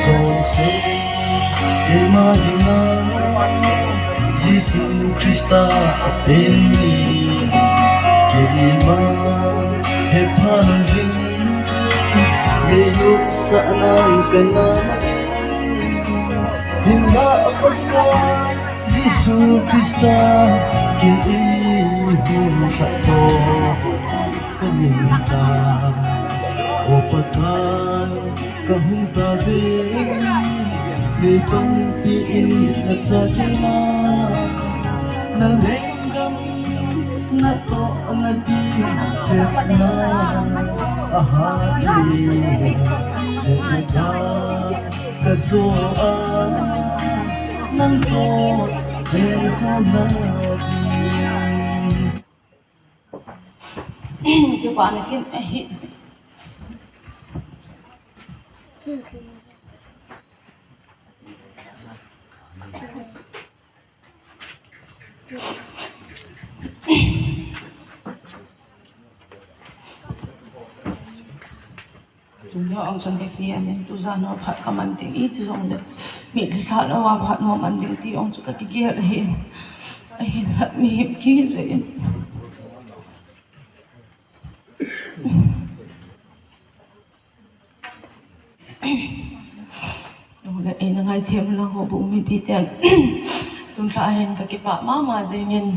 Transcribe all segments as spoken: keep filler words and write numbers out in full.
Chonse, keima dinga Jesu Christa apen ni. Keima hepha ding, leilup sahnan kana. Hinla Pakai Jesu Christa, kei hung khat to. Ka hung ta, o Pakai, ka hung ta ve, mi pangpi in na cha keima, na lenggam, na toh, na dihkhetna, aha, ki, ka jo a, nang toh, chen ko na di. Kipana kin ahi. Tun ho ong chun ka ki amin, tu jan ho phat ka man ding iti jong le, mi le lha lou a phat ho man ding ti ong chu ka kigel ahi. Ahin la mi him ki jeh in. Tun le eina ngaithem lang houbung mipi ten. Tun lha hin ka kipah mama jing in.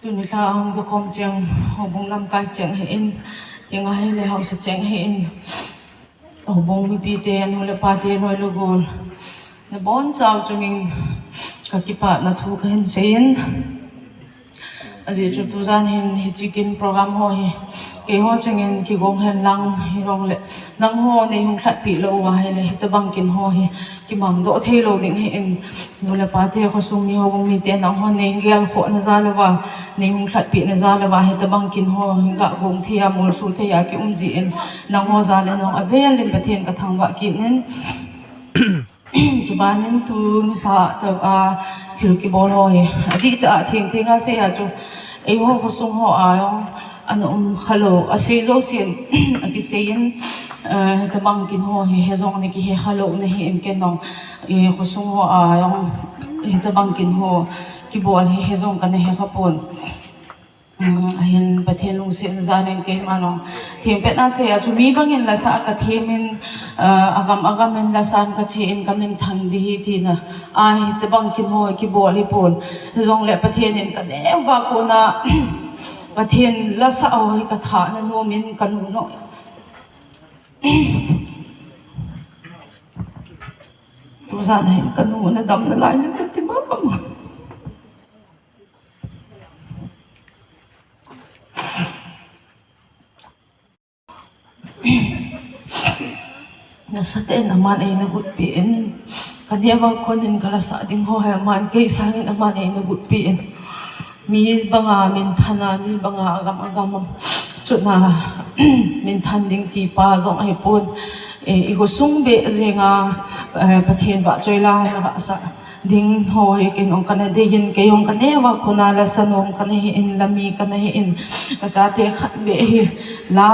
Tuni lha hung kikhom cheng, houbung lamkai cheng hi in, kei nga hi le hausa cheng hi in, houbung mipi te, nu le pa te, loi le gol, na bonchau chungin ka kipana thu ka hin sei in. Ajeh chu tujan hin hiche kin program ho hi, keiho chengin kigong hen lang, hijong le, nangho nei hung lhatpi lou uva ahile, hitabang kin ho hi, kimangdoh thei lou ding hi in, nu le pa te, khosung mi, houbung mi te, nangho nei gelkhoh na jal uva, nei hung lhatpi na jal uva, hitabang kin ho hi ga gong thei a, molso thei a, ki um jin, nangho jal in jong avel in Pathen ka thangvah kit in. Chuban in tuni lha tah a thil kibol ho hi, adih tah a theng theng a sei a chu, eiho khosung ho a jong ana um kha lou, asei jousen, akisei in, eh, hitabang kin ho hi, hejong na kihe kha lou na hi in ken jong, eh, khosung ho a jong, hitabang kin ho kibol hi, hejong kana he kha pon. Um, ahin Pathen lungsetna jal in keima jong thengpet a sei a chu mi bangin lasah ka them in, uh, agam agam in lasah ka che in ka min thang di hi tina. Ahi, hitabang kin ho kibol hi pon. Hijong le Pathen in ka neo va kona Pathen lasah ho hi ka thah na nom in ka nu no. Tujan hin ka nu na dam na lai na ka ti mama. Nasatah in aman eina gotpi in, ka neo va kon in ka lasah ding ho hi aman kei sangin aman eina gotpi in. Mi banga minthan a, mi banga agam agam chutna minthan ding ti pa jong ahi pon. Eh, i khosung beh jenga, eh, Pathen vahchoi la na vahsah ding ho hi kei jong kana dei in, kei jong ka neo va kona lasa nom kana hi in, lami kana hi in, ka chate khat beh hi la,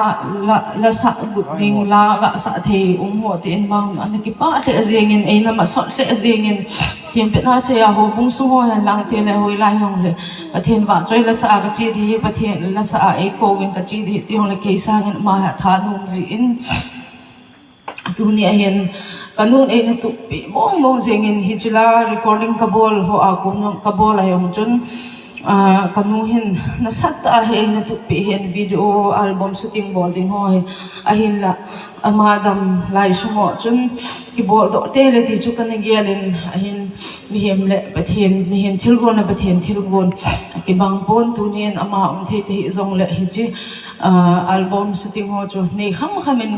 la, lasah got ding, la gasah thei um ho te in mang ana kipah lheh jeng in, eina masot lheh jeng in, thengpet a sei a houbung sung ho hen lang te le hoilai jong le Pathen vahchoi lasah a ka che di hi, Pathen lasah a eikou in ka che di hi ti jong le kei sangin ama hi atha nom jin. Tuni ahin, ka nun eina tupi mong mong jeng in hiche la recording ka bol ho a kon ka bol a jong chun, ah, ka nu hin nasatah a hi eina tupi hin video album shooting bol ding ho hi ahin la ama dam lai sung ho chun kibol doh tei le ti chu kana gel in ahin mihem le Pathen, mihem thilgon le Pathen thilgon akibang pon tunin ama um thei te hi jong le hiche, ah, album shooting ho chu nei kham kham in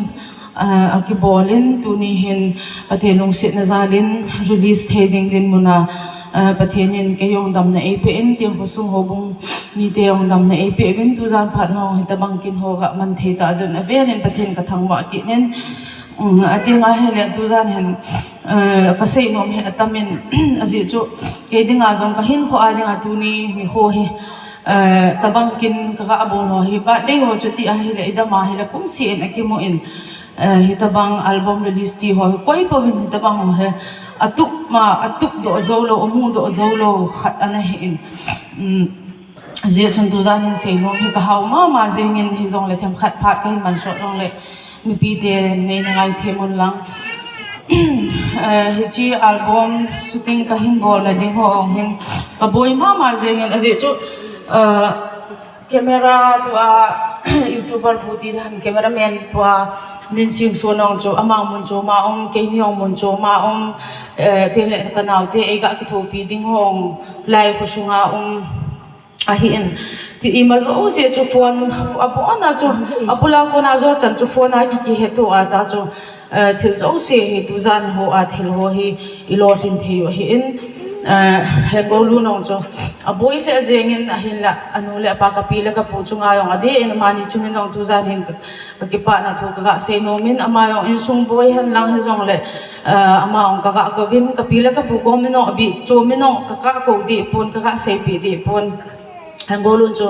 ah, akibol in tuni hin Pathen lungsetna jal in release thei ding dinmun a, ah, Pathen in kei jong damna eipeh in, tin khosung houbung mite jong damna eipeh uvin tujan phat ho hitabang kin ho ga man thei ta jeh in avel in Pathen ka thangvah kit in, um, ading ahile tujan hin, ah, ka seinom hi atam in ajeh chu kei dinga jong ka hinkho a dinga tuni nikho hi, ah, tabang kin ka ga bol ho hi birthday ho chu ti ahile idam ahile kumseh in akimu in Eh, hitabang album release ti ho hi koi pouvin hitabang ho hi atup ma, atup doh jou lou, amu doh jou lou khat ana hi in. Um, hijeh chun tujan hin seinom hi kahao mama jengin, hijongle themkhat phat kahin man sot jongle mipite neina ngai them un lang. Eh, hiche album shooting kahin bolna ding ho jong hin kaboi mama jengin, ajeh chu, eh, camera tua, YouTuber pu ti dam, cameraman tua, Minsing Son jong chu ama mun chom a um, keini jong mun chom a um, eh, tile kanaote eiga kithopi ding ho jong lai khosunga um ahi in. Ti ima jouse chu phone, abona chu, abula kona jo chan chu phone a ki, kihetto a ta chu, eh, thil jouse hi tujan ho a thil ho hi ilolhin thei u ahi in. Eh, Hengolun jong chu aboi lheh jengin, ahinla anu le apa, kapi le kapu chunga jong adeh in, amani chungin jong tujan hin ka, kakipana thu kaga seinom in, ama jong insung boi hen lang hijongle, eh, ama jong kaga kouvin, kapi le kapu kom in jong, abih chom in jong kaga kou deh pon, kaga seipeh deh pon. Hengolun chu,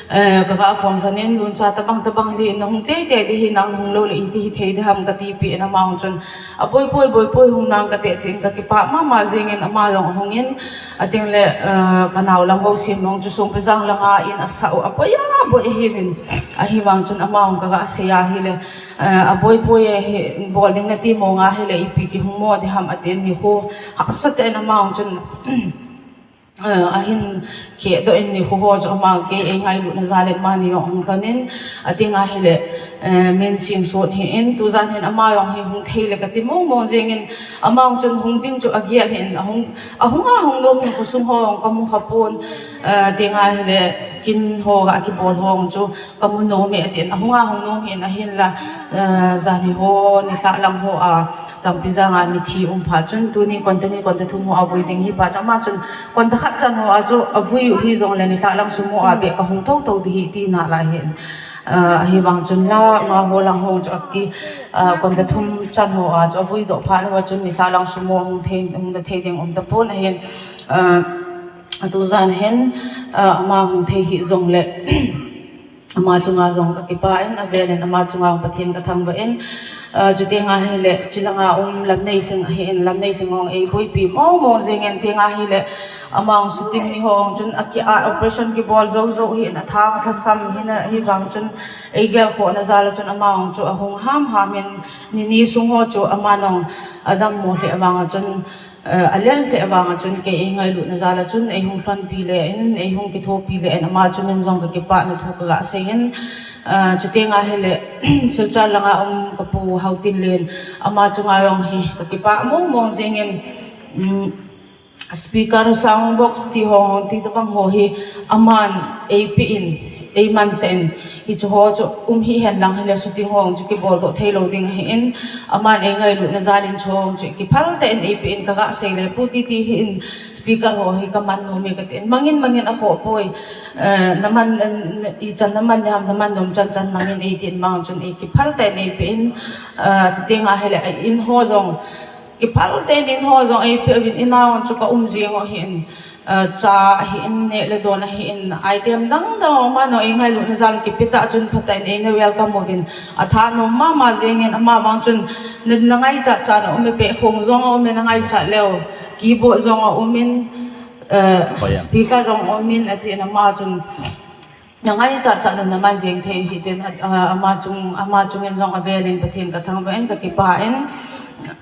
eh, kaga phone khan in, Luncha, tabang tabang ding nahung teitei ding hi, nang hung lou le iti hithei ding ham, katipeh in, ama jong chun aboi poi, boi poi, hung nang kate tin kakipah mama jengin, ama jong ahung in, atengle, eh, kanao Lamgousim jong chu Songpijang langa in asah u, aboi aboi ahiuvin, ahivang chun ama jong kaga sei ahile, eh, aboi poi e, hi bol ding nati mong ahile ipi kihung mo ding ham, atin, nikho hahsa tah in ama jong chun, eh, ahin khedoh in, nikho ho chu ama kei eingailutna jal in amani jong ahung lhon in, atenga hile, eh, Minsing Son hi in, tujan hin ama jong hi hung thei le kati mong mong jengin, ama jong chun hung ding chu agel hin, ahung, ahunga hung nom hin khosung ho jong kamu kha pon, eh, atenga hile kin ho ga kibol ho jong chu kamu nom e, atin, ahunga hung nom hin, ahinla, eh, janhi ho, nilhah lang ho a, Songpijang a mithi um phat chun, tuni konta ni konta thum ho a vui ding hi phat chun, ama chun konta khat chan ho a chu avui u hijongle, nilhah lang sum ho a beh kahung thouthou ding hi tina lai hin. Eh, ahivang chun la nga ho lang ho chu aki, eh, konta thum chan ho a chu avui doh phat uva chun nilhah lang sum ho hung thei, hung da thei ding um tapon ahin, eh, tujan hin, eh, ama hung thei hijongle, ama chunga jong kakipah in, avel in ama chunga jong Pathen kathangvah in, eh, chutenga hile chilanga um Lamneilhing ahi in, Lamneilhing jong eiboipi mong mong jengin, tenga hile ama jong shooting ni ho jong chun aki a operation kibol jou jou hi in, athang lhasam hi in, ahivang chun eigelkhohna jal a chun ama jong chu ahung ham ham in, nini sung ho chu ama jong adammo lheh vang a chun, eh, alel lheh vang a chun kei eingailutna jal a chun eihung lhonpi le in, eihung kithopi le in, ama chungin jong kakipahna thu kaga sei in, eh, chutenga hile Silchar langa um kapu Haotinlen, ama chunga jong hi kakipah mong mong jengin, um, speaker, sound box ti ho, ti tabang ho hi aman eipeh in, eimansah in, hichu ho chu um hihen lang hile shooting ho chu kiboldoh theilou ding ahi in, aman eingailutna jal in chu ho chu kiphal tah in eipeh in, kaga sei le Pu Titi hi in, speaker ho hi kaman nom e katin, mangin mangin akhoh poi, eh, naman, eh, ichan naman ham, naman nom chan chan mangin eitin, ama jong chun eikiphal tah in eipeh in, eh, chutenga hile in ho jong kiphal tah in in ho jong eipeh uvin, in a jong chu ka um jeng u ahi in, eh, cha ahi in, neh le don ahi in, item dang dang, ama jong eingailutna jal kipe tah chun phatah in eina welcome uvin, athanom mama jengin, amavang chun na, nangaichat chat na um e, pehkhong jong aum e, nangaichat leu keyboard jong aum in, eh, speaker jong aum in, atin, ama chun nangaichat chat na naman jeng thei hitin, ah, ama chung, ama chungin jong avel in Pathen kathangvah in, kakipah in,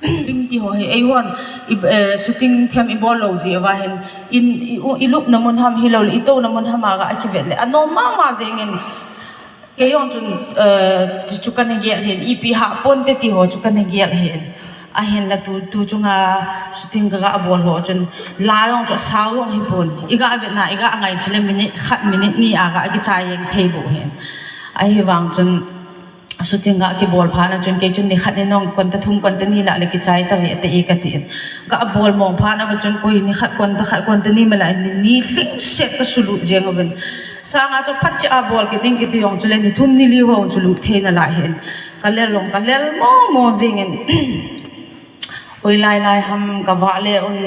film ti ho hi eihon, i, eh, shooting them ibol lou jeh uva hin, in, i, u, ilupna mun ham hilou le itouna mun ham a ga kivet le anom mama jengin, kei jong chun, eh, chu, chu kana gel hin, ipi hah ponte ti ho chu kana gel hin. Ahinla tu, tu chunga shooting kaga bol ho chun, la jong chu asao jong hipon, iga vetna, iga ngai chule minute khat, minute ni a ga kichai jeng thei bou hin. Ahivang chun shooting ga kibol phat na chun kei chun nikhat ni jong konta thum konta ni lah le kichai tave ate katin. Ga bol mong phat na va chun koi nikhat konta khat konta ni mala ni, ni lhingset kasulut jeng uvin. Sanga chu phatcheh a bol kit ding kiti jong chule ni thum ni li ho chu lut thei nalai hin. Kalel jong kalel mong mong jengin. Hoilai lai ham kavah le un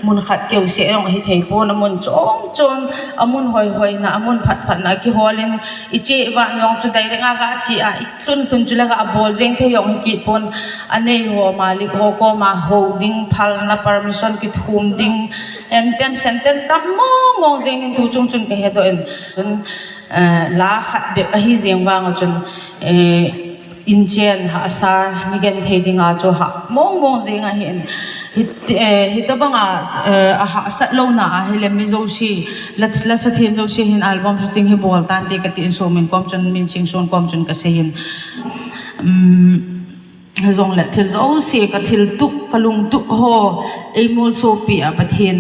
mun khat keu seh jong hithei pon, amun chom chom, amun hoi hoina, amun phat phatna kiholin, iche ivah jong chu direct a gache a, ilhun lhun chu le gabol jeng thei jong hikit pon, anei ho, malik ho koma hou ding, phalna permission kithum ding, enten senten tam mong mong jeng in tu chung chun kahedoh in. Chun, eh, la khat bep ahi jeng vang a chun, eh, inchen hahsa, mi genthei dinga chu hah mong mong jeng ahin. Hit-, eh, hitobanga, eh, ahahsat louna ahile mi jouse, la, lasa them jouse hin album shooting hi bol tante kati in Somin kom chun, Minsingson kom chun kasei in. Um, hijongle thil jouse kathil tup, kalung tup ho eimolsopi a Pathen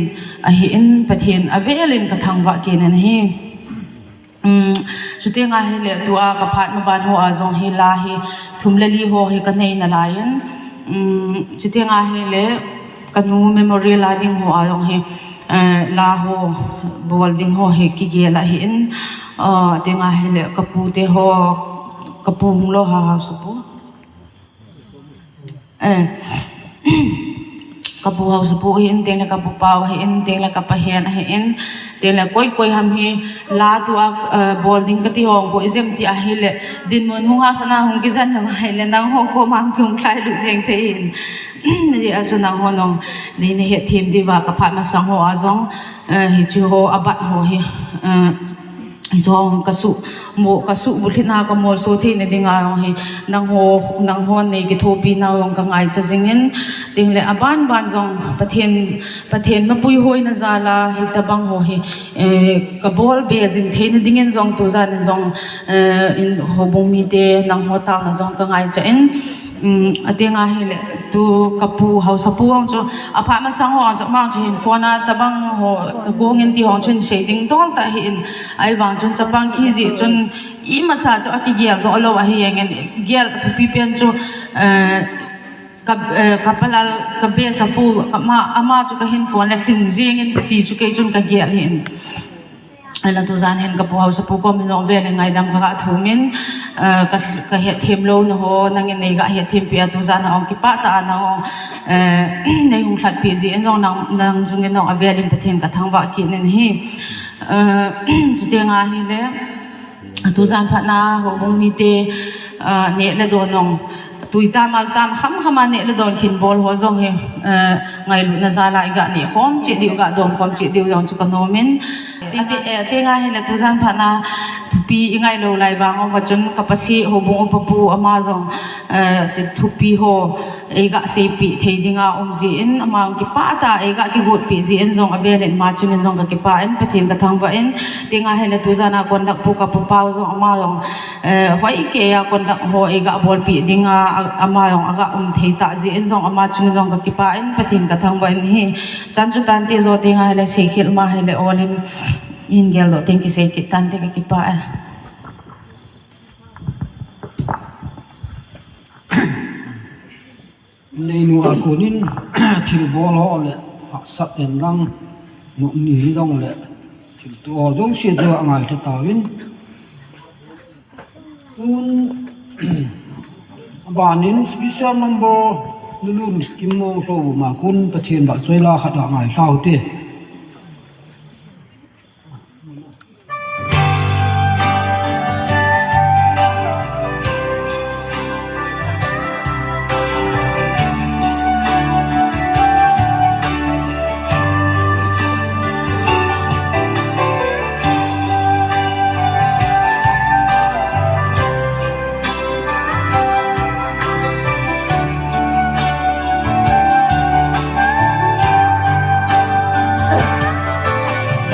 ahin, Pathen avelin kathangvah kit in ahi. Um, chuteng ahile tua kaphat maban hoa jong hi la hi thum le li ho hi kanei nalaiyin. Um, chuteng ahile kanu memorial a ding hoa jong hi, eh, la ho bol ding ho hi kigel ahin. Ah, teng ahile kapute ho, kapu hung lo ha, haosapu. Eh, kapu haosapu ahin, tengle kapu pau ahin, tengle kapahen ahin, tengle koi koi ham hi la tua, eh, bol ding kati hong ko ijem ti ahile, dinmun hung hahsatna hung kijen na ahile, nangho koma kihung lhailut jeng thei in. Hijeh a chu nangho nong, nei nahet them diuva kaphat masang hoa jong, eh, hiche ho abat ho hi, eh, Jong kasuh, mo, kasuh bulhitna kamolso theina dinga jong hi, nangho, nanghon nei kithopi nau jong kangaicha jingin, tengle aban ban jong Pathen, Pathen mapui hoina jal a hitobang ho hi, eh, kabol be jing theina dingin jong tujan in jong, eh, in houbung mite nangho taona jong kangaicha in, Um, ateng ahile, tu kapu haosapu hong chu, aphat masang ho hong chu, amang chu hin phone a tobang ho, kagong in ti hong chun sei ding dol tah ahin, ahivang chun chapang kiji chun, imacha chu akigel doh lou ahi jengin, gel athupi pen chu, eh, ka, eh, kapalal, kabechapu, kama, ama chu kahin phone le lhing jengin kati chu kei chun kagel ahin. Ahinla tujan hin kapu haosapu kom hin jong velin ngaidam kaga thumin, eh, ka, kahet them louna ho, nangin neiga het thempi a tujan a hong kipah tah a nang hong, eh, nei hung lhatpi jeh in jong nang, nang jungin jong avelin Pathen kathangvah kit in ahi. Eh, chuteng ahile, tujan phatna houbung mite, eh, neh le don jong, tui tam, mal tam, kham kham a neh le don khin bol ho jong hi, eh, ngailutna jal a iga neh khom cheh diu, iga don khom cheh diu jong chu kanomin. Ati, eh, teng ahile tujan phatna thupi ingai lou lai vang uva chun kapaseh houbung upapu ama jong, eh, chu thupi ho eiga seipeh thei dinga um jeh in, ama jong kipah tah a eiga kigotpeh jeh in jong avelin ama chungin jong kakipah in, Pathen kathangvah in, teng ahile tujan a conduct pu kapu pau jong ama jong, eh, hoikei a conduct ho eiga bolpeh dinga, a, ama jong aga um thei tah jeh in jong ama chungin jong kakipah in Pathen kathangvah in ahi. Chan chu tante jo teng ahile seikhel ma hile olin in geldoh teng kisei kit tante kakipah e. Neinu a konin thilbol ho le hahsat en lang, nopni hijongle thilto ho jouse chu angailha tauvin. Tun, abanin special number Lulun Kimmo Lhouvum a kon Pathen vahchoi la khat angailha ute.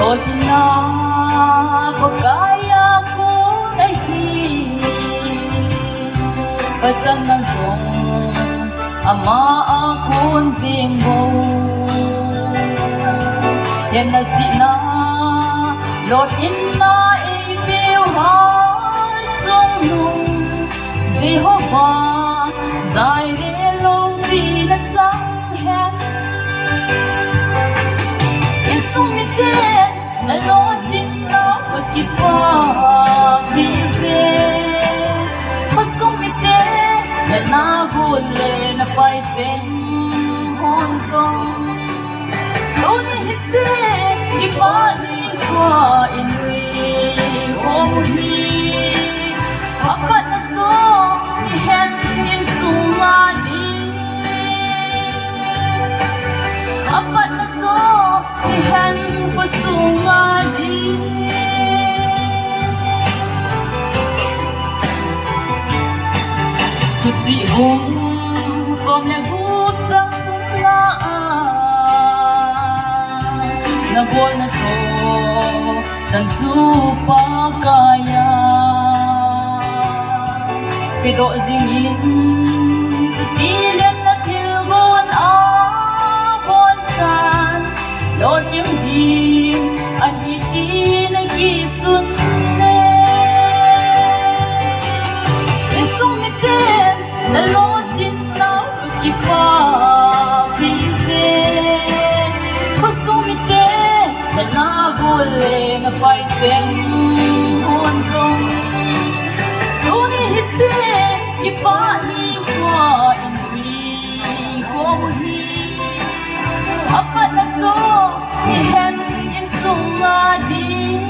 Ojina Pakaiya kon ahi, pachanna jong ama a kon jing bou. Hetna chihna, lolhinna eipeu hai chungnung, Jehovah Jireh loupi nachang hen. Insung mite nalolhinna kakipah piuve. Khosung mite nana gon le napai jeng ho Tuni hiche, kipah nikho inui khom u hi. Apatna joh, ihen insunga ding. Apatna joh, ihen khosunga ding. Tuti hung som le gup chang la a, nabolna toh chan chu Pakai a pedoh jingin, chuti lemna thilgon a bonchan lolhing ding ahi ti nakisun e. Insung miten nalolhin nau kakipah piuve. Khosung miten nana gol le napai cheng hon jong, tuni hiche, kipah nikho inui khom u hi. Apatna joh, ihen insunga ding.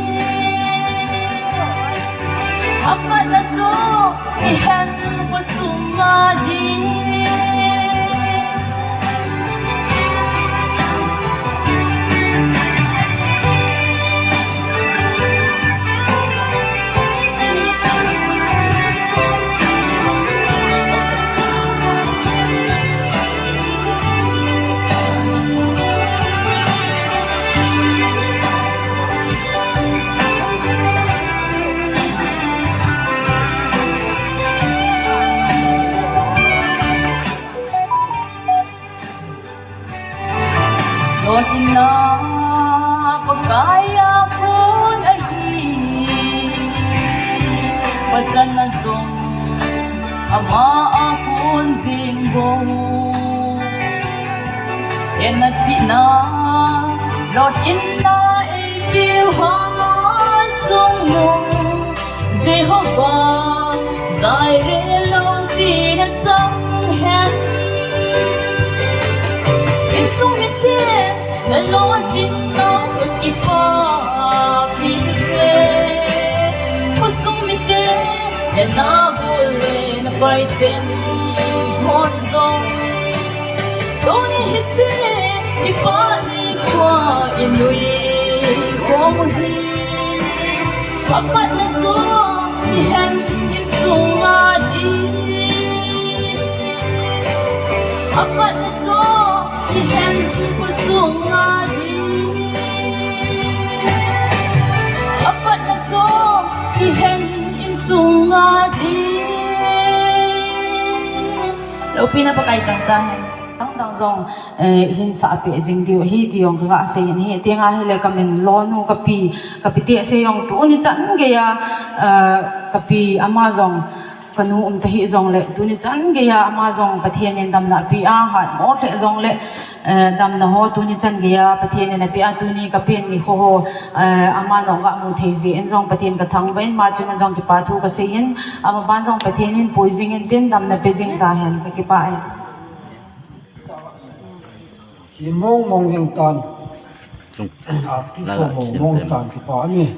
Apatna joh, ihen khosunga ding. Lolhinna Pakai a kon ahi, pachatna jong ama a kon jing bou. Hetna chihna, lolhinna eipeu hon chungnung, Jehovah Jireh lou tina chang hen. Insung miten nalolhin nau kakipah piuve. Khosung miten nana gol le napai cheng hon jong, tuni hiche, kipah nikho inui khom u hi. Apatna joh, ihen insunga ding. Apatna joh, ihen khosunga ding. Apatna joh, ihen insunga ding. Loupina Pakai chang tahen. Dangdang jong, eh, hin sah peh jing diu ahi ti jong kaga sei in ahi. Tia ahile kamin lonu kapi, kapi te sei jong tuni chan geiya, eh, kapi ama jong kanu um tahih jongle, tuni chan geiya ama jong Pathen in damna apeh a, hatmo lheh jongle, eh, damna ho tuni chan geiya Pathen in apeh a, tuni kapen nikho ho, eh, ama nung kamu thei jeh in jong Pathen kathangvah in, ama chunga jong kipa thu kasei in, amaban jong Pathen in pui jing intin damna pe jing tahen, kakipah e. Hi mong mong jeng tan. Chung. A, kiso mong mong tan kipa ni.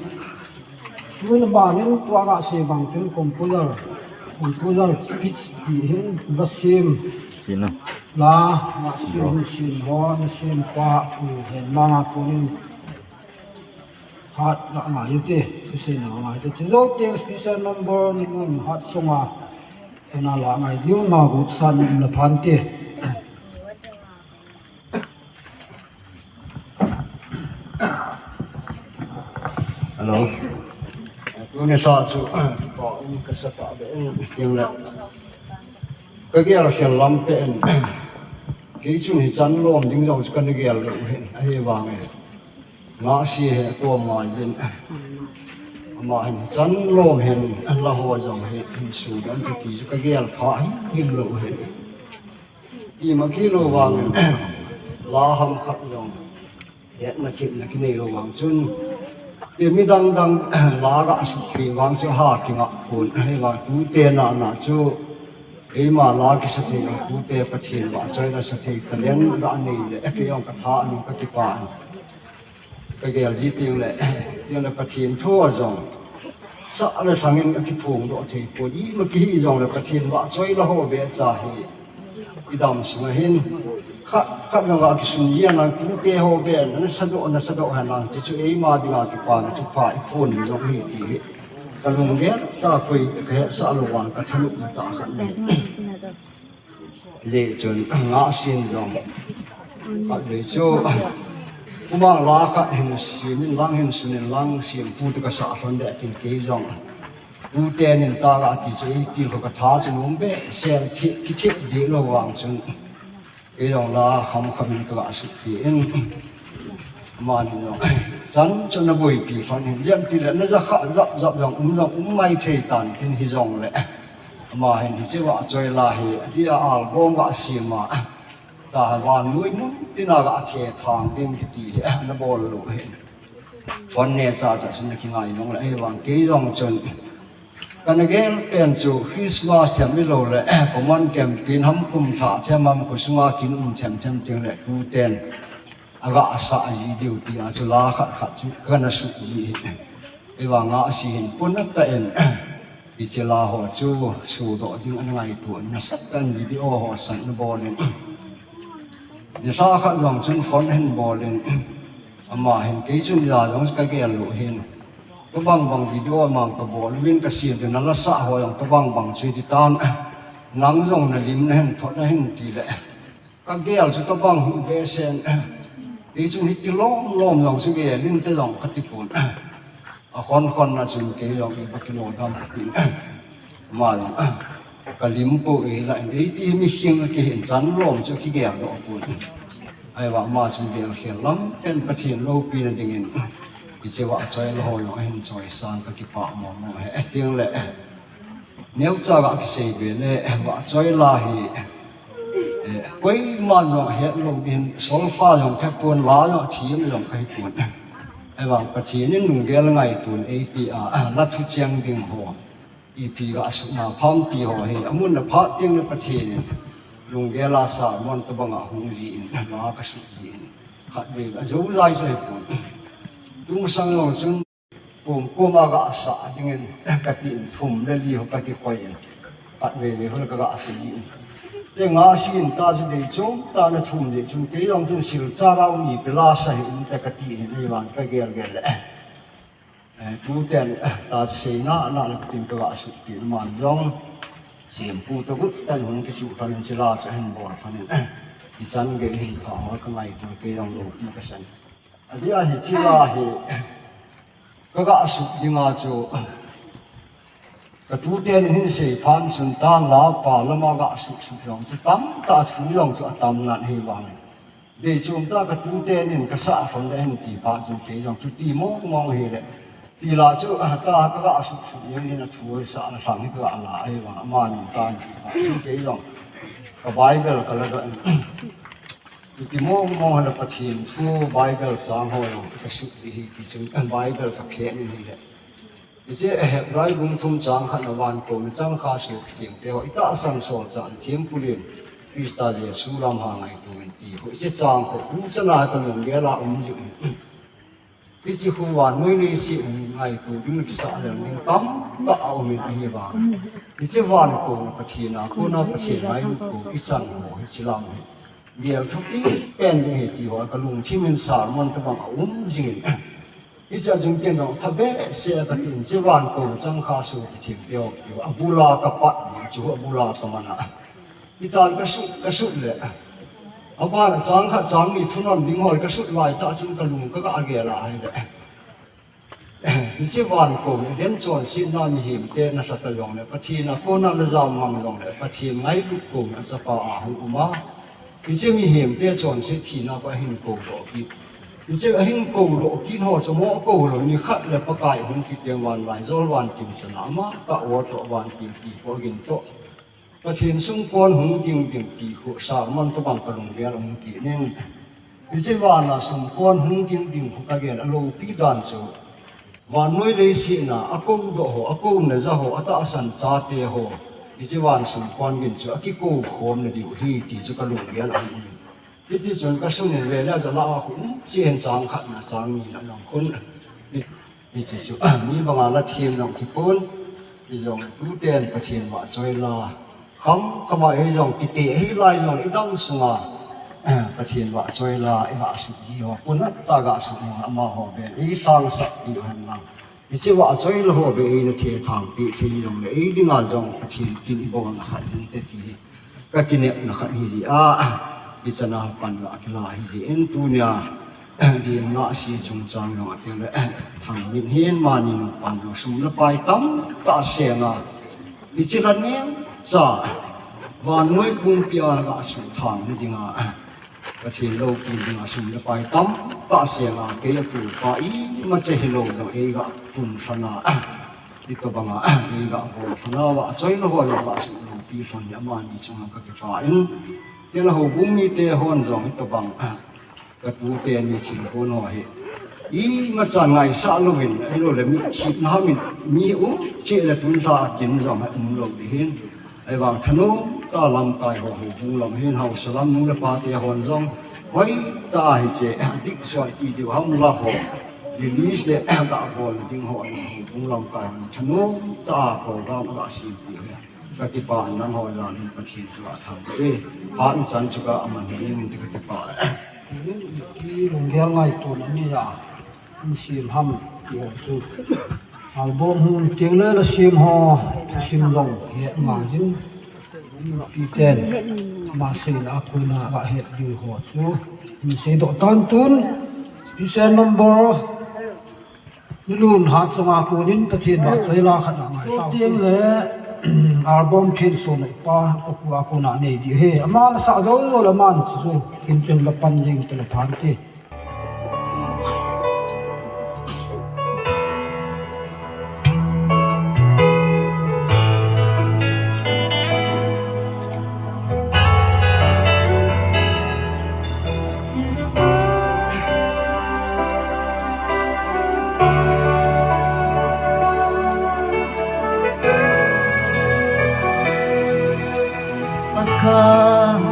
Tun banin tua gasei bang tin composer, composer speech ti hin gasem. Sina. La, gasem sin ho, gasem pa, u hen manga kunin. Hat la ngai te, tu sei na ngai te. Chujou teng special number ni ngun hat sunga. Tuna la ngai diu na gut san la phan te. Hello. Tuni sa chu, pa um ka sa pa be in, yung la. Ka gel khel lam te in. Kei chun hichan lom ding jong chu kana gel lou hin, ahivangin. Ngahsi he tua ma jin. Ama hin chan lom hin la ho jong hi hin su dan ti ti chu ka gel pha hin hin lou hin. Ima kilou vangin la ham khat jong hetna themna kinei lou vang chun. Ti midang dang la gasei vang chu ha kingah pon hivang tute na na chu. Keima la kisa thei, tute Pathen vahchoi la sa thei, talent ga nei le, kei jong ka tha anung ka kipa an. Ka gel ji teng le, teng le Pathen thu a jong. Sa le thangin a kiphong doh thei pon, ima kihi jong le Pathen vahchoi la ho be cha hi. I dam sunga hin. Khat, khat jong a kisun ji a nang tute ho be, na sa doh, na sa doh ha nang, ti chu eima dinga kipa na chu pha i phon jong hi ti hi. Ka lunggel ta koi ka hetsah lou vang ka thanop na ta khat nei. Jeh chun ngah sin jong. Khat vei chu, kumang la khat hin sim in lang hin sun in lang sim pu tu ka sa lhon de tin kei jong. Pu te nin ta la ti chu ei ti ko ka tha chu num be, sel thi, ki thi di lou vang chun. Kei jong la kham kham in ka la suk ti in. Ama ni jong. Chan chu na boipi fan hin, jam ti le na ja kha, jap, jap jong um jong um mai thei tan tin hi jong le. Ama hin hiche vahchoi la hi, dia album ga sima. Ta ha vannoi mun tina ga the thang ding kiti hi, na bol lou hin. Phone ne cha cha sin na kingai jong le, ei vang kei jong chun. Kana gel pen chu Christmas them ilou le, common campaign ham kum thah them ham kho sunga kin um them them teng le, tu ten. Aga sa a ji diu ti a chu la khat khat chu kana su ji hi. Ei vang a si hin pun a ta en. Hiche la ho chu su doh ding ana ngaito na sat kan video ho san na bol in. Ni sa khat jong chun phone hin bol in. Ama hin kei chun ja jong ka gel lou hin. Tobang bang video mang ka bol uvin ka sim ding na la sa ho jong tobang bang chu ti tan. Nang jong na lim na hin thot na hin ti le. Ka gel chu tobang hu be sen. Kei chun hi kilom lom jong chu gel in te jong ka ti pon. A khon khon na chun kei jong i ba kilo dam ka ti. Ma jong. Ka lim po e la in ei ti mi hing a kihin chan lom chu kigel doh pon. Ahivang ma chun gel khel lam pen Pathen loupina dingin. Hiche vahchoi la ho jong ahin choi sang ka kipa mo mo he. Teng le. Neocha ga kisei be le, vahchoi la hi, eh, koiman jong het lou ding, solfa jong ka pon, la jong thim jong ka hi pon. Ahivang Pathen in lunggel ngaito in ei ti a, la thu cheng ding ho. Ipi ga suna pham ti ho hi, amun a phat teng le Pathen in lunggel a sermon tobang a hung ji in, la ka su ji in. Khat vei, a jo jai jai pon. Tung sang jong chun Kum kum a ga sa dingin ka ti in thum le li ho ka kikoi in. Khat vei vei ho le ka ga sa in. Te nga si in ta chu dei chom ta na thum dei chun kei jong chun Silchar a um ipi la sa hi um te ka ti in ei vang ka gel gel le. Eh, tu ten, eh, ta chu sei na, na le ka tin ka ga su ti man jong. Sim pu to gut tan hun ki su tan in sila cha hin bol tan in. Ki chan ge hin tha ho ka ngai tu kei jong lo na ka san. Adia hiche la hi, ka ga suk dinga chu, ka tute nin hin sei phan chun ta la pa lama ga suk suk jong chu tamtah thu jong chu atam nan hi vang. Dei chom ta ka tute nin ka sa phong le hin ti phat chun kei jong chu ti mong mong hi le. Ti la chu, ah, ta ka ga suk suk jong hin a thu sa la sang hi ka ga la hi vang, ama nin ta hin ti phat chun kei jong ka Bible ka la doh in. Hiti mong mong le Pathen thu Bible chang ho jong ka sut ding hi ti chun Bible ka phet in hi le. Hiche Hebrai bung thum chang khat na van ko na chang kha su thiem te ho i tahsan solchah thiempu lien Christa Jesu lam ha ngaito in ti ho. Hiche chang ho tu chana ka lunggel a um ji un. Hiche khu vannoi leiset ngaito ding kisah lel ding tamtah a um in ahi vang. Hiche van kona Pathen a kona Pathen ngailut ko i chan ho hiche lam hi. Gel thupi pen ding hi ti ho ka lungthim in sermon tabang a um jing in. Hiche a jing ken jong tha behseh a ka tin hiche van kona chang kha su Pathen te ho ti ho. A bula ka pat chu a bula ka man a. Hitan ka sut, ka sut le. Aban a chang khat chang ni thunom ding hoi ka sut lai tah chun ka lung ka ga gel a ahi le. Hiche van kona den chonsetna mihem te na sa ta jong le, Pathen a kona na jam mang jong le, Pathen ngailut kona chapa a hung um a. Hiche mihem te chonset thina pa hin ko doh kit. Hiche a hin ko doh kit ho chu mo ko lou ni khat le Pakai hung kit teng van lai jol van kim chana ama ka o to van kim pi ko gin to. Pathen sung kon hung ding ding ti khu sermon tabang ka lunggel a hung kit nin. Hiche vana sung kon hung ding ding khu ka gel a loupi dan chu. Vannoi leiset a, a ko doh ho, a ko na ja ho, a tahsan chate ho. Hiche van sung kon gin chu akikou khom na diu ahi ti chu kalunggel a um in. Hiti chun kasun in vele a jala a khun, chun chang khat na chang ni na jong khun. Hiti chu, mi banga la thiem jong kipon. Hijong tuten Pathen vahchoi la. Kham, kham a ei jong kiti, ei lai jong i dam sunga. Pathen vahchoi la, i vahsut hi ho. Puna ta ga sut ho, amaho ben. Ei sang sak ti hen lang. Hiche vahchoi la ho be eina thethang pi thei jong le, ei dinga jong Pathen kin i bol na khat hin te ti hi. Ka kinepna khat hi ji a, i chana pan la kila hi ji in tunia, di nga si chungchang jong a teng le, thang min hin mani nu pan jong sum le pai tam ta senga. Hiche la nem cha, vannoi pumpi a ga su thang ni dinga. Pathen loupina dinga sum le pai tam ta senga kei a pu pa imacha hilou jong ei ga pun lhon a, hitobanga ei ga bol lhon a, vahchoi la ho jong ga sum loupi lhon hi amani chunga ka kipah in, kei la houbung mite hon jong hitobang, ka tute ni thil hon ho hi imacha ngaisah louvin, ahilou le mi thipna min mi um cheh le tun lha a kin jong hi um lou ding hin. Ahivang thanom ta lamkai ho, houbung lam hin haosa lam nu le pa te hon jong hoitah a hiche, dik soi ti diu ham la ho, release le ga bol ding ho, houbung lamkai hon thanom ta program ga sim ti ho. Ka kipah in nangho jal in Pathen thu a thangvah e. Phat ichan chu ka aman hi in ti ka kipah e. Lunggel ngaito na ni a. Sim ham ti ho chu. Album hung teng le la sim ho, sim jong he nga jin. Pi ten, ma sei la khu na ga het diu ho chu. Sei doh tan tun, special number. Nilun hat sunga konin Pathen vahchoi la khat a ngai. Teng le, album thin sun pa, ka khu a kona nei di he. Ama la sa jo jo la man chu. Kin chen la pan jing te la phan ti. Pakhat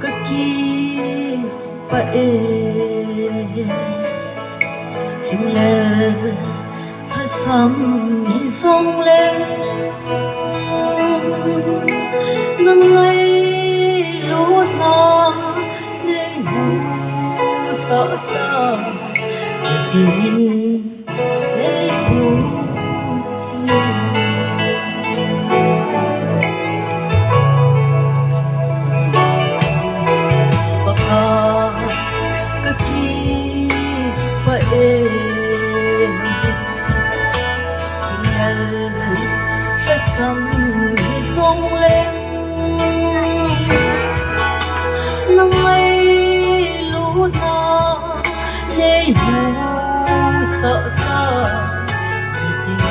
ka kipah e, lunglen lhasam hijongle, na ngailutna nei musah ta, hitin nei pusin. Pakhat ka kipah e, lunglen lhasam hijongle, na ngailutna nei musah ta, hitin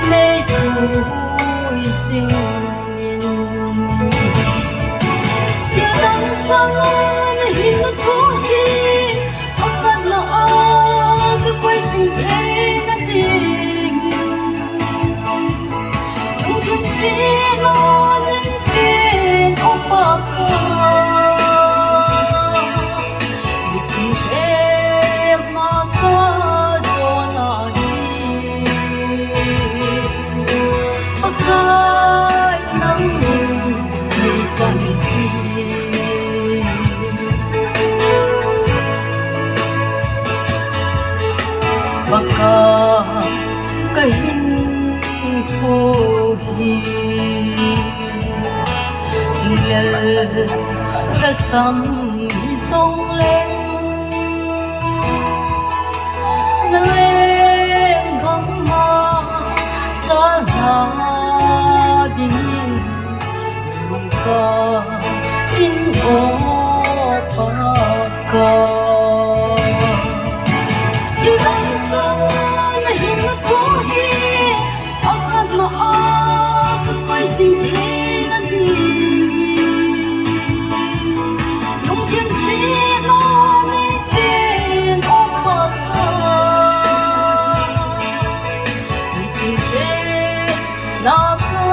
nei puisin. Thil dang sanga na hinna thu hi, akhatna a ka koi jing theina dingin. Lungthim sena nin pen o Pakai, lungthim sena ka jona hi, Pakai nangin nei pan ti. Pakhat ka hinkho hi, lunglen lhasam hijongle, na lenggam a chalha dingin ka in o Pakai. Thil dang sanga na hinna thu hi, akhatna a ka koi jing theina dingin. Lungthim sena nei pen o Pakai, lungthim sena ka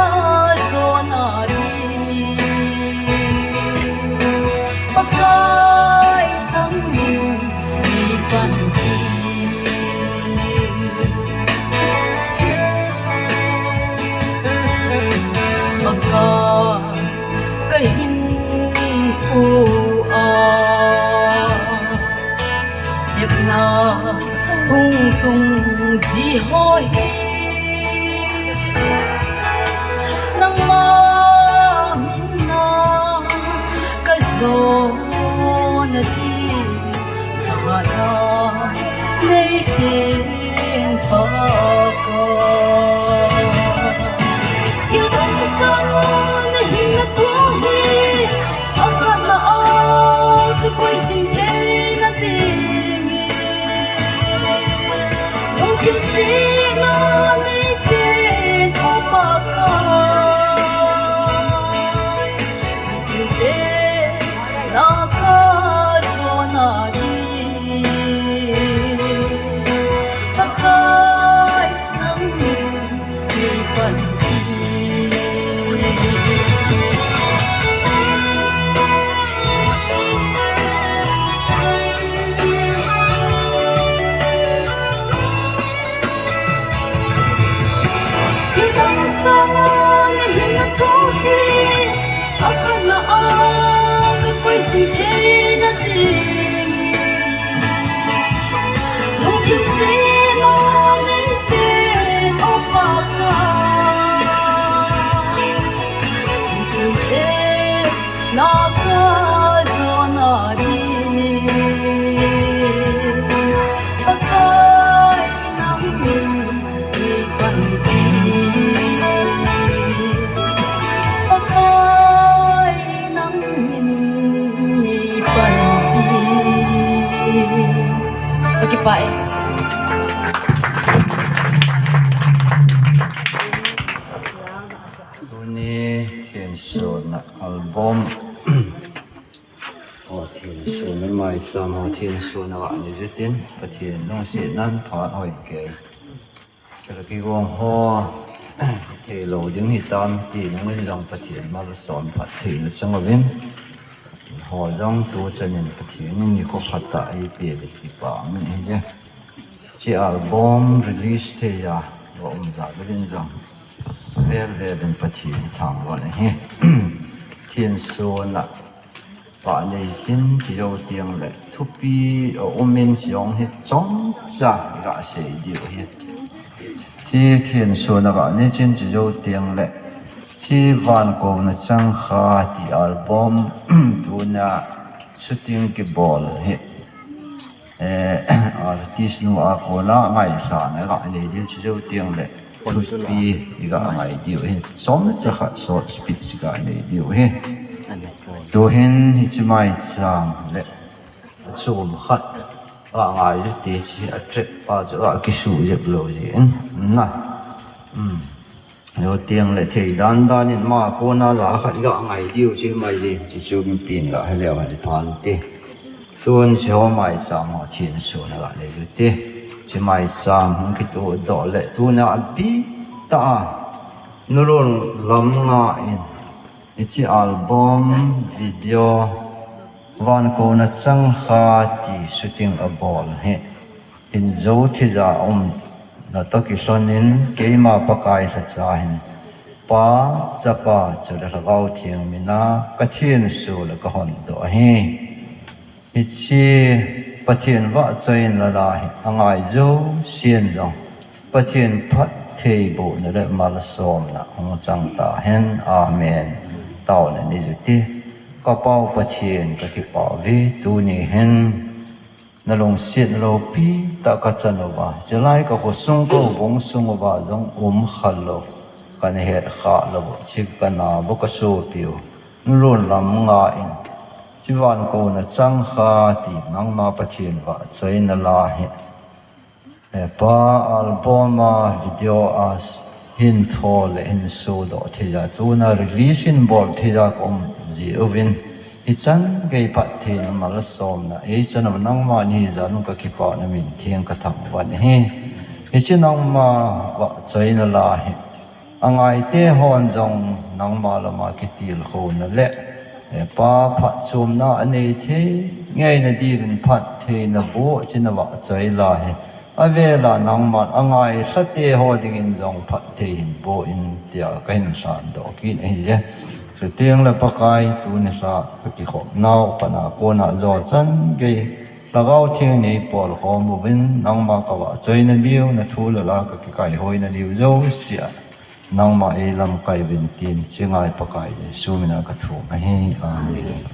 Bye. Tuni Thiensona album. O, Thiensona maicham, o, Thiensona ani vetin, Pathen lungsetnan phat hoi kei. Kala kigong ho, thei lou ding hitam ti nung in jong Pathen malsom phattheina chang uvin. Ho jong tu chanin Pathen in nikho phatah eipeh le kipa min ahi je. Hiche album release thei a, va um ja uvin jong. Vel vel in Pathen thangvah ahi. Thiensona Pah nei tin, hiche jou teng le thupi aum in, hiche jong hi chomcha ga sei diu ahi. Hiche Thiensona ga nei tin, hiche jou teng le hiche Van Kouna Changkha ti album tuna shooting kibol hi, eh, artist nu a kona ngailhahna ga nei diu, hiche jou teng le thupi iga ngai diu ahi. Chomcha khat short speech iga nei diu ahi. Tuhin hiche maicham le achom khat ga ngai diu ti chu, a track pa chu ga kisuh jep lou jin na. Um. Jou teng le thei dan dan in ama kona la khat iga ngai diu chu mai jin, hiche chu mipin ga he leu hen phan ti. Tun hiche ho maicham ho Thiensona ga nei diu ti. Hiche maicham hung kitoh doh le tuna abih tah a Nulun Lamnga in hiche album video Van Kouna Changkha ti shooting abol hi, hin jou thei ja umna toh kilhon in keima Pakai lhacha hin Pa, Chapa chule Lhagao Theng mina ka Thiensona le ka hondoh ahi. Hiche Pathen vahchoina la hi angai jousen jong Pathen phattheibohna le malsomna hung chang tahen. Amen. Taona nei u hite. Ka Pau Pathen, ka kipah uve, tuni hin na lungsetna loupi tah ka chan uva, chulai ka khosung ka houbung sung uva jong um kha lou, kana het kha lou, hiche ka nao u ka sopi u Nulun Lamnga in hiche Van Kouna Changkha ti nangma Pathen vahchoina la hi, eh, Pa, album a video a hin tho le hin sodoh thei ja, tuna release hin bol thei ja ka um ji uvin, hichan gei phattheina malsomna eichan uva nangma nahi jal un ka kipah, na min theng ka thangvah ahi. Hiche nangma vahchoina la hi angaite hon jong nangma lama kitilkhouna le, eh, Pa, phatchomna anei thei ngeina diuvin phattheina boh china vahchoi la hi, avela nangman angailhate ho dingin jong phatthei hin boh in tia ka hin lhandoh kit ahi je. Chuteng le Pakai, tuni lha ka kikhop nau khat a kona jou chan gei Lhagao Theng in eipolkhom uvin, nangma ka vahchoina diu, na thu le la ka kikaihoina diu jouse a nangma eilamkai uvin tin, hiche ngai Pakai Jesu mina ka thum ahi. Amen.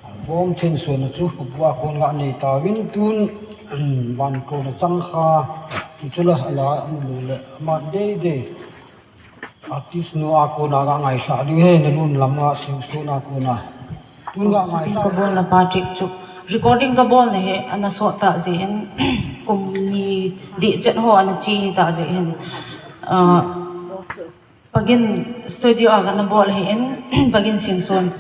Album Thiensona chu Pakai a kon ga nei tauvin, tun Van Kouna Changkha ti chu la ala mu le aman deidei artist nu a kona ga ngailhah diu ahi, Nulun Lamnga Singson a kona. Tun ga ngailhah. Shooting ka bolna pa track chu, recording ka bolna hi ana sot tah jeh in, kum ni dih chet ho ana che hi tah jeh in, ah, Pagin studio a kana bol ahin, Pagin Singson,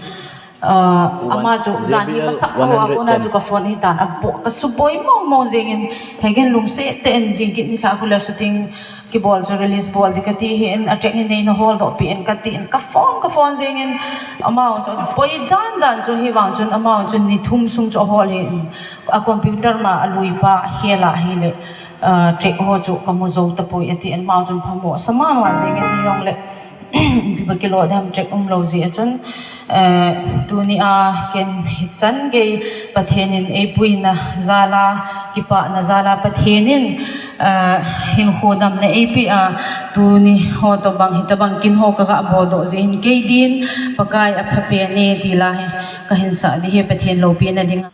ah, ama chu jan hi masa ho a kona chu ka phone ahitan, abo ka suboi mong mong jeng in, Pagin lungset tah in jing kit, nilhah khu le shooting kibol chu release bol ding kati ahin, a track hi neina holdoh peh in kati in, ka phone, ka phone jeng in, ama chu apoi dan dan chu, hivang chun ama chun ni thum sung chu ahol ahin, a computer ma a lui pa khel a ahile, ah, track ho chu ka mu jou tapoi ati in, ama chun phamo sa mama jeng in, hijongle ipi ba kilo dem track umlou jeh a chun, eh, tuni a ken hichan gei Pathen in eipuina jal a, kipana jal a, Pathen in, eh, hinkho damna eipeh a, tuni ho tobang hitabang kin ho ka ga boldoh jeh in, kei din Pakai apha pen e ti la hi ka hin sah ding ahi, Pathen loupina ding a.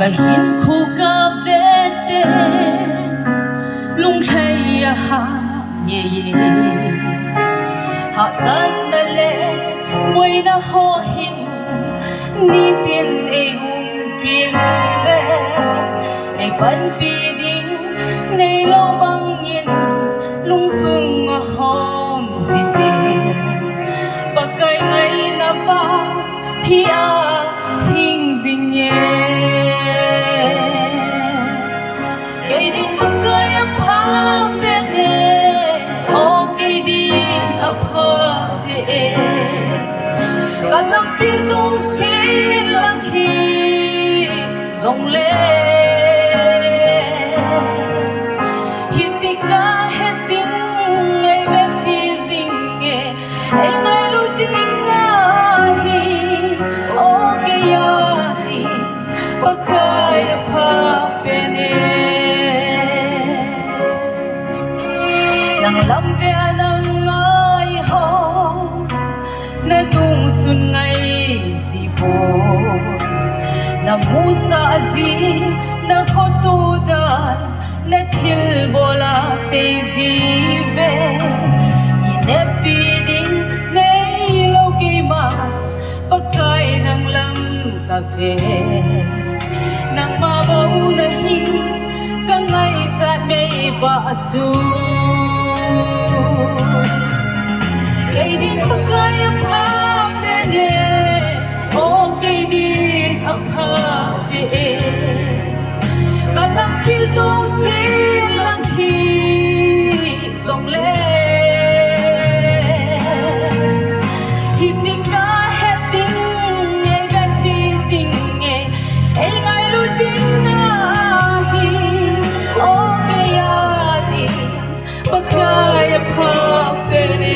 Ahin khu kavete, lunglhai a ha ye ye. Hahsatna le boina ho hin, nitin eiumpi uve. Eipanpi ding neilou bangin, lungsung a hom jin e. Pakai ngaina vang hi a hing jing e. Kei din Pakai apha pen e, o kei din apha te e. Ka lampi jouse lang hi jongle, hiche kahet jing ngei ve hi jing e. Ei ngailu jing ahi, o kei a din Pakai apha pen e. Nang lam ve a nang ngai ho, na dungsun ngai ji poi. Na musa ji, na khoto dan, na thilbol a sei ji ve. Ineppi ding neilou keima, Pakai nang lam kave. Nangma bou nahi, kangaichat mei vah chu. Kei din Pakai apha pen e, o kei din apha te e. Ka lampi jouse lang hi jongle, hiche kahet jing ngei ve hi jing e. Ei ngailu jing ahi, o kei a din Pakai apha pen e.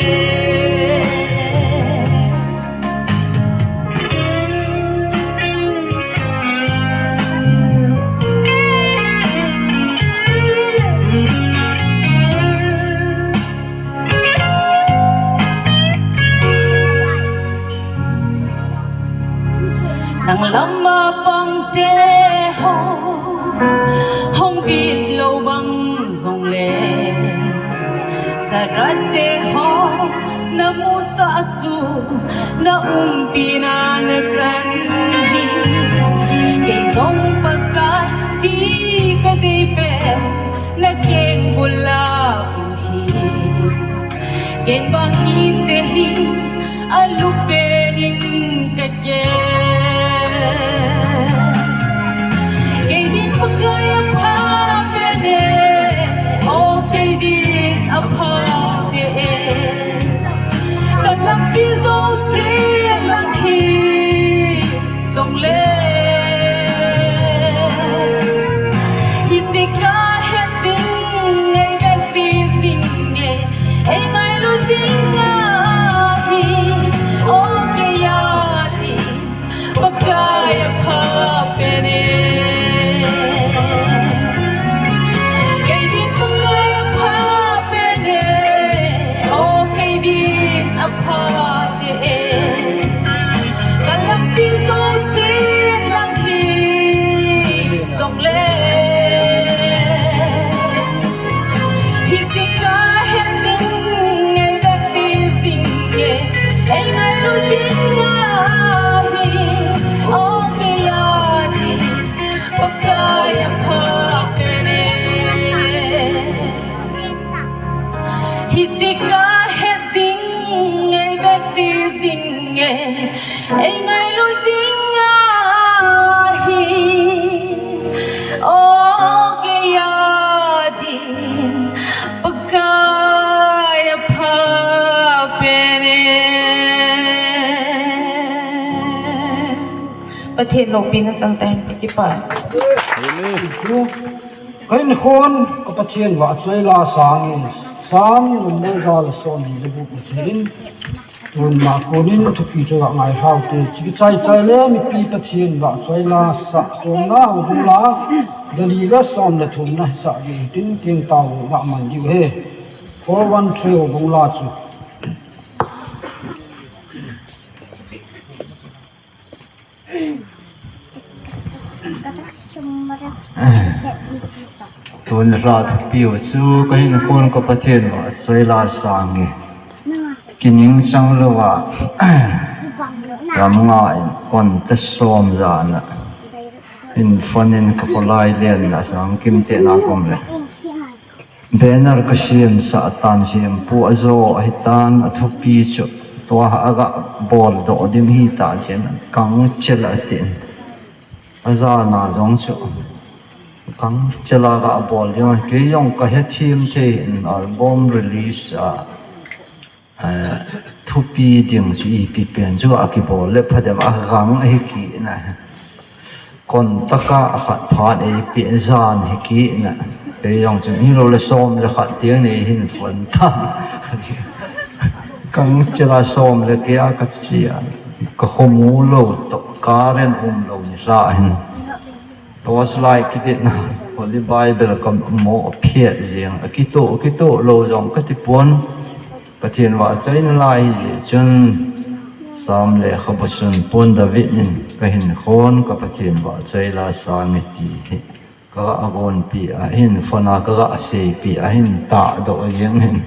Nang lam a pang te ho, hung bit lou bang jongle, sarat te ho, na musa chu, na umpina na chan hi. Kei jong Pakai chi kadei pen, na keng bul a um hi. Kei vang hiche hi, alup pen in kagel. Kei din Pakai apha pen e, o kei din apha te e. Ka lampi jouse lang hi jongle, hiche kahet jing ngei ve hi jing e. Ei ngailu jing ahi, o kei a din Pakai apha pen e. Kei din Pakai apha pen e, o kei din apha te e. Ka lampi jouse lang hi jongle, hiche kahet jing ngei ve hi jing e. Ei ngailu jing ahi, o kei a din Pakai apha pen e. Hiche kahet jing ngei ve hi jing e. Ei ngailu jing ahi, o kei a din Pakai apha pen e. Pathen loupina chang tahen, kipah. Amen. Ka inkhon ka Pathen vahchoi la sangin, Sam number ja le somni le gup na chun, tun ma konin thupi chu ga ngai hau te, chi kichai chai le mipi Pathen vahchoi la sa, somna ho du la, jali le som le thumna sa ge tin tin tau ga man diu he. Four one three ho bung la chu. Tun ra thupiu chu ka hinkhon ka Pathen vahchoi la sang e. Kining chang louva ram nga in konta som jana in phone in ka kholai len na sang kim te na kom le. Banner ka siam sa tan siam pu ajo ahitan athupi chu tua ha aga bol do ding hita chen kang chela tin. Ajana jong chu kang chela ga bol ding kei jong ka he thim thei in album release a thupi ding chu ipi pen chu a kibol le phadem a gang ahi ki na. Kon taka a khat phat ei pe jan hi ki na. Kei jong chu ni lo le som le khat tiang nei hin phone ta. Kang chela som le ke a ka chi a. Ka khomu lo to ka ren um lo ni sa hin. Tos lai kiti na. Holy Bible ka mo phiat jeng. A kito kito lo jong ka ti pon. Pathen vahchoina lai hi chun Sam le khabusun pon David in ka hinkhon ka Pathen vahchoi la sang e ti hi. Ka ga agon pi a hin phone a ka ga sei pi a hin ta do a jeng hin.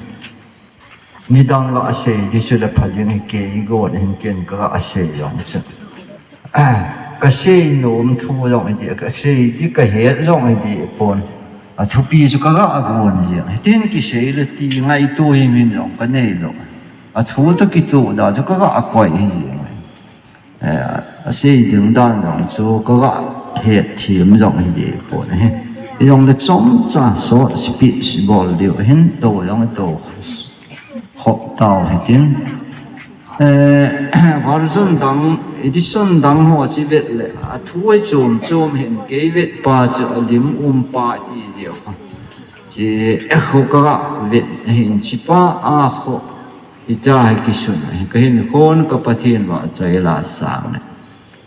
Midang ga sei di chu le pha jeng hi kei gon hin ken ka ga sei jong chu. Ka sei nom thu jong hi di ka sei di ka he jong hi di pon. A thupi chu ka ga agon jeng. Hitin ki sei le ti ngaito hi min jong ka nei lo. A thu to ki tu da chu ka ga akoi hi jeng. Eh, a sei ding dan jong chu ka ga het thim jong hi di pon hi. Jong le chomcha short speech bol diu hin to jong to. Khop tau hitin. Eh, version dang, edition dang ho chi vet le, a thu ai chom chom hin kei vet pa chu a lim um pa ti jeh kho. Chi, eh, kho ka ga vet hin chi pa a kho. Ita hai kisun, ka hinkhon ka Pathen vahchoi la sang.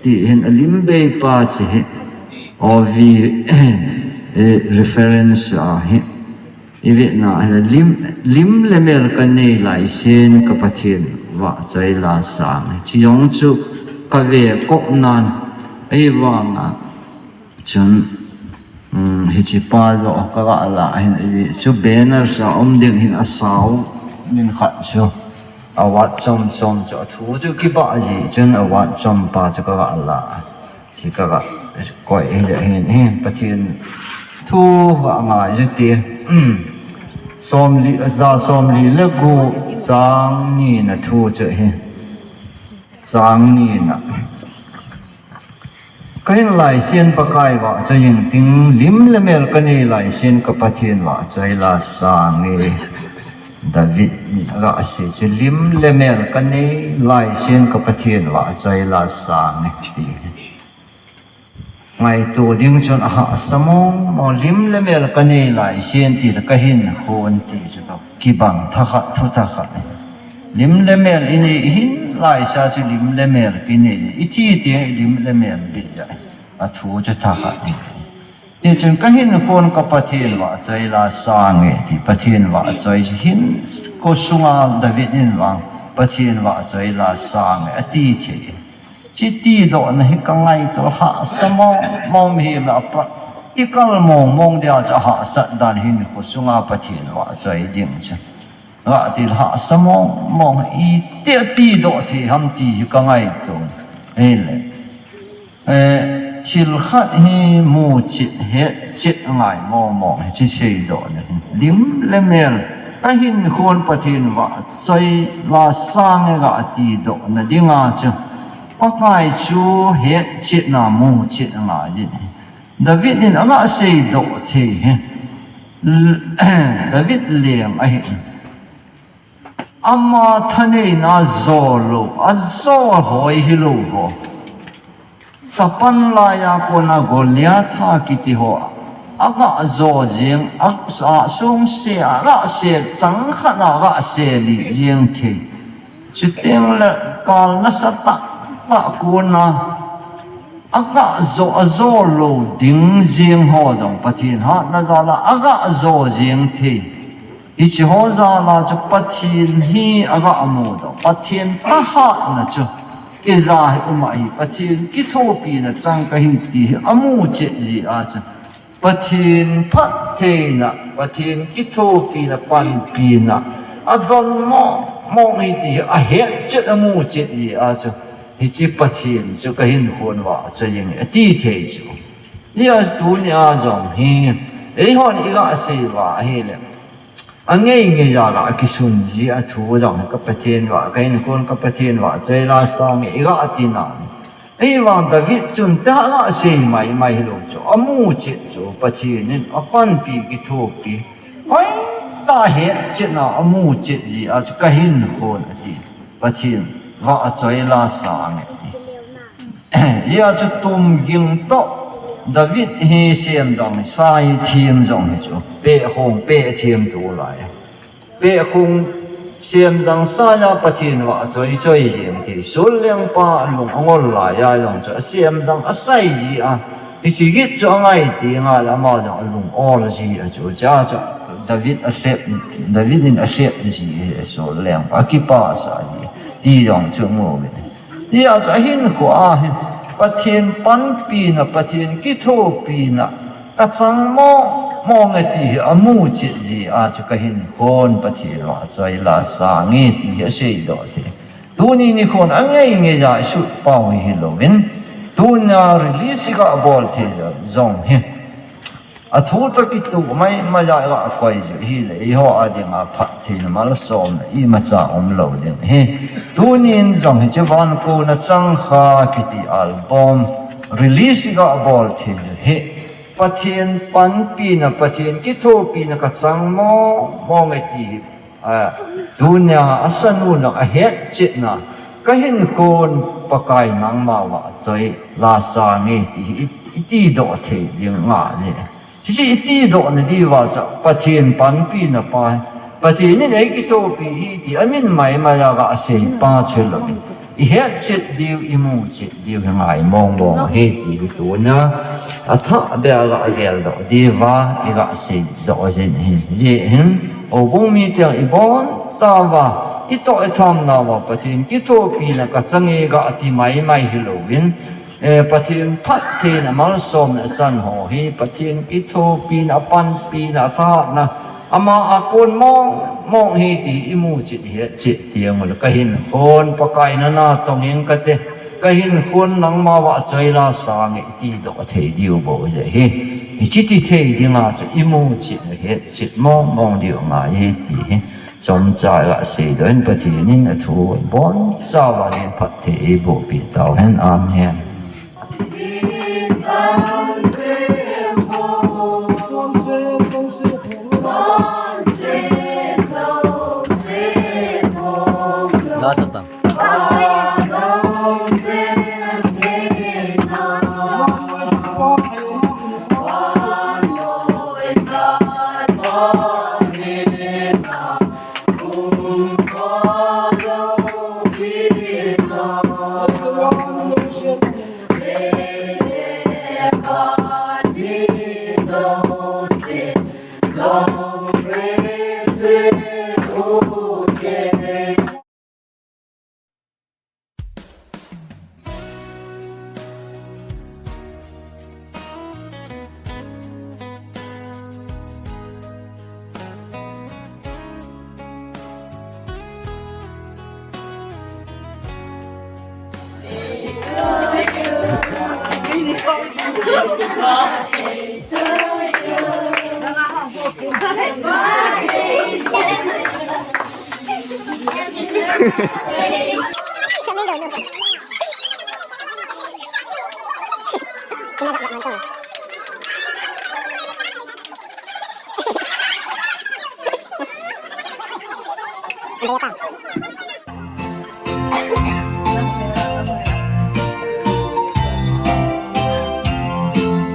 Ti hin a lim bei pa chi hi. O V, eh, reference a hi. I vet na hi lim, lim le mel ka nei lai sin ka Pathen vahchoi la sang. Chi jong chu ka ve kop nan. Ei vang a. Chun, um, hichi pa jo ka ga la hin i chu banner sa um ding hin a sau min khat chu. A wat chom chom chu a thu chu ki ba ji chun a wat chom pa chu ka ga la. Chi ka ga koi hi le hin hi Pathen thu va ngai ju ti. Um, som li, za som li le gu chang ni na thu chu hi. Chang ni na. Ka hin lai sin Pakai vahchoi jing ting lim le mel ka nei lai sin ka Pathen vahchoi la sang e. David in a ga sei chu lim le mel ka nei lai sin ka Pathen vahchoi la sang e ti. Ngaito ding chun a hahsa mong mong lim le mel ka nei lai sin ti ka hinkhon ti chu to. Kibang thakhat, thu thakhat. Lim le mel i nei i hin lai sa chu lim le mel ki nei. I thi ti lim le mel bi ja. A thu chu thakhat ni. Ni chun ka hinkhon ka Pathen vahchoi la sang e ti Pathen vahchoi hinkho sunga David in vang Pathen vahchoi la sang e a ti thei. Chi ti doh na hi ka ngaito hahsa mong mong hi la practical mong mong dia cha hahsat dan hinkho sunga Pathen vahchoi ding cha. Ga ti hahsa mong mong i te ti doh thei ham ti hi ka ngaito. Ei le. Eh, thil khat hi mu chit het chit ngai mong mong hi chi sei doh na hi. Lim le mel ka hinkhon Pathen vahchoi la sang e ga ti doh na ding a chu. Pakai chu het chit na mu chit ngai in. David in a ga sei doh thei hi. David leng ahi. Ama thaneina jo lou, a jo hoi hi lou ho. Chapan laiya kona Goliatha kiti ho. A ga jo jing, a, a sung se, a ga se, chang khat a ga se li jing thei. Chuteng le kal nasa tah tah kona. A ga jo, a jo lou ding jing ho jong Pathen hatna jal a, a ga jo jing thei. Hichi ho jal a chu Pathen hi a ga mu doh. Pathen thahatna chu. Kei ja hi um ahi, Pathen kithopina chang ka hi ti hi a mu chet ji a chu. Pathen phattheina, Pathen kithopina, panpina, adon mong mong hi ti hi ahet chet, amu chet jeh a chu, hiche Pathen chu kahinkhon vahchoi inge ati thei chu. Hijeh a tunia jong hi, eihon iga sei uva ahile, angeingei a la akisun ji a thu jong hi ka Pathen vah, kahinkhon ka Pathen vahchoi la sange iga tina. Ahivang David chun tia aga sei maimai hilou chu, amu chet chu Pathen in apanpi kithopi, hoitah a het chet na amu chet jeh a chu kahinkhon ati. Pathen vahchoi la sange ati. Hijeh a chu tumging toh David hi semjang hi, sa hi them jong hi chu, pehkhong peh them tulai. Pehkhong semjang sa a Pathen vahchoi choi jeng thei. Sol lengpa alung angol lai a jong chu asemjang asai ji a, hiche git chu angai tengle ama jong alung ol ji a chu, cha chu David alhep, David in alhep ji hi, sol lengpa akipah sah ji ti jong chu mu uve. Hijeh a chu ahinkho a hi Pathen panpina, Pathen kithopina kachang mong mong e ti hi amu chet jeh a chu kahinkhon Pathen vahchoi la sange ti hi aseidoh thei. Tuni nikhon angeingei a isut pau hi hilouvin, tunia release iga bol thei jong hi athu toh kitoh maimai a iga koi u hile, eiho a dinga phattheina malsomna imacha umlou ding ahi. Tunin jong hiche Van Kona Changkha kiti album release iga bol thei u hi Pathen panpina, Pathen kithopina kachang mong mong e ti hi, a, tunia asanu na ahet chet na, kahinkhon Pakai nangma vahchoi la sange ti hi i, itidoh thei ding ngai e. Hiche itidoh na diuva chu Pathen panpina pa, Pathen in eikithopi hi ti amin maimai a gasei pa chu lou, ihet chet diu, imu chet diu hi ngai mong mong ahi ti hi tunia athah beh a gageldoh diuva iga seidoh jin ahi. Hijeh hin houbung mite ibonchauva itoh itham nauva Pathen kithopina kachang e gati maimai hilouvin, eh, Pathen phattheina malsomna chan ho hi Pathen kithopina, apanpina, athahatna, ama akon mong mong hi ti imu chet ihet chet teng uleh kahinkhon Pakai natong inge kati, kahinkhon nangma vahchoi la sange itidoh thei diu bou ahi. Hiche ti thei dinga chu imu chet ihet chet mong mong diu ngai e ti hi chomcha iga seidoh in, Pathen in athu ibonchauva din phatthei eiboh peh tauhen. Amen. Last atang.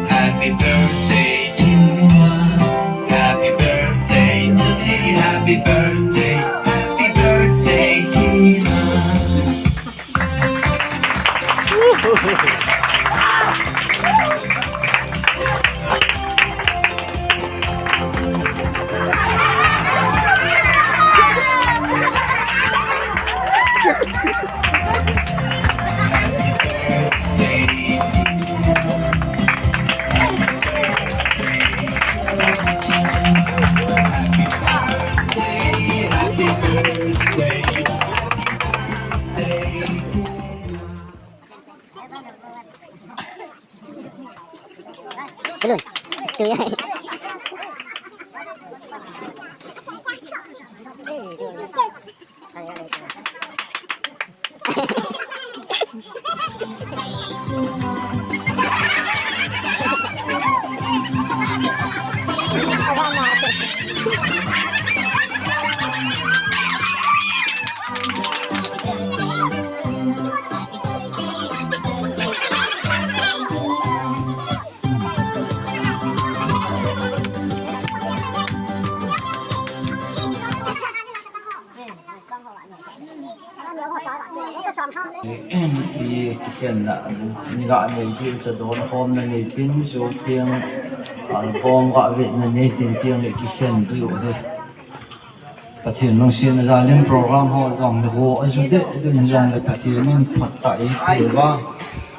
Happy birthday to you. Happy birthday to you. Happy birthday. Happy birthday to you. Kikhen na, ni ga nei ti cha don khom na nei tin, chu tiang, album ga vet na nei tin, tiang le kikhen diu hi. Pathen lungsetna jal in program ho jong le ho a ju de, dun jong le Pathen in phatah eipeh uva,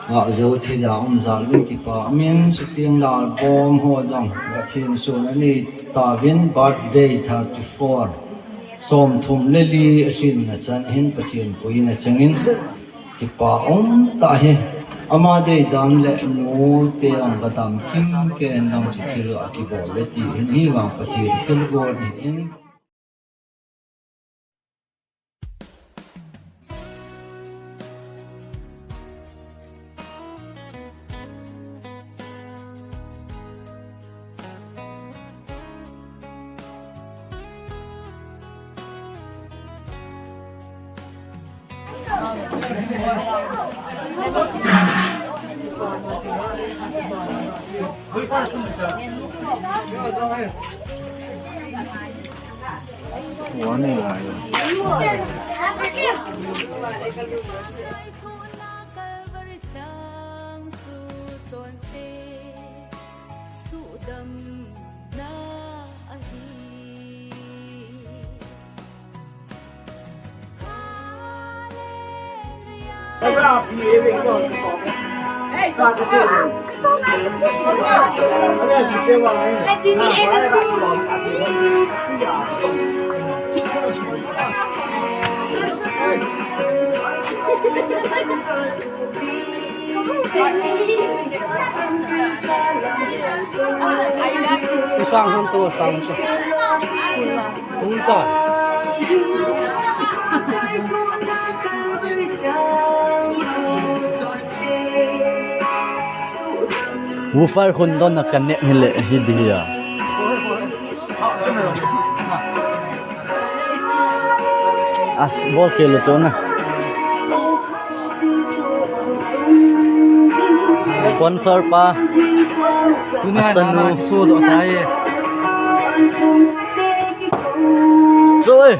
ga jo thei ja um jal u kipa umin, chutiang le album ho jong Pathen sun a nei tauvin, birthday thirty-four. Somthum le li a lhinna chan hin Pathen puina changin kipa um tah hi. Ama deidan le nu te ang ka dam kim ken lang chi thil a kibol le ti hin hi vang Pathen thil gon hi in. Isang hun tu, isang tu. Hun ta. Woofer hun don na connect hi le hi di hi a. As bol khel lo chona. Sponsor pa. Tuna Asanu. Nana kisu do tai. Choi.